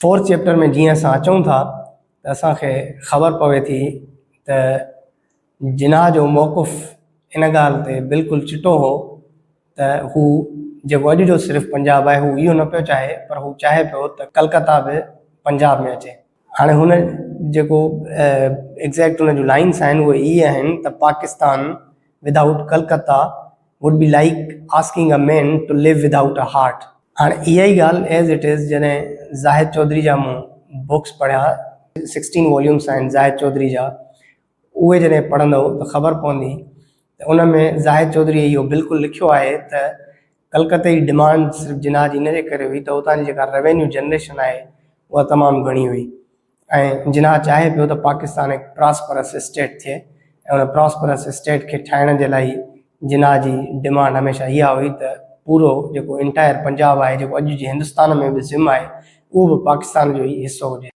Fourth chapter ۾ جيئن اسان اچون ٿا ته اسان کي خبر پوي ٿي ته جناح جو موقف ان ڳالهه تي بلڪل چٽو هو ته هو جيڪو اڄ جو صرف پنجاب آهي هو اهو نه پيو چاهي پر هو چاهي پيو ته ڪلڪتا به پنجاب ۾ اچي. هاڻي هن جيڪو ايگزيڪٽ ان جون لائنس آهن اهي اهي آهن ته Pakistan without Calcutta would be like asking a man to live without a heart. هاڻي اها ئي ڳالهه ايز it از جڏهن زاهد چوڌري جا مون بڪس پڙهيا سڪسٽين واليومس آهن زاهد چوڌري جا اهي جڏهن پڙهندؤ ته خبر پوندي ته ان ۾ زاهد چوڌري اهو بلڪل لکيو آهي ته ڪلڪتي جي ڊمانڊ صرف جناح جي ان جي ڪري هئي ته اتان جي جيڪا روينيو جنريشن آهي اها تمام گهڻي هئي ۽ جناح چاهي پيو ته پاڪستان هڪ پراسپرس اسٽيٽ ٿئي ۽ ان پراسپرس اسٽيٽ کي ٺاهڻ جي لاء جناح جي ڊمانڊ هميشه اها هئي ته پورو جيڪو انٽائر پنجاب آهي جيڪو اڄ جي هندستان ۾ به ضم آهي اهو به پاڪستان جو ئي حصو هجي.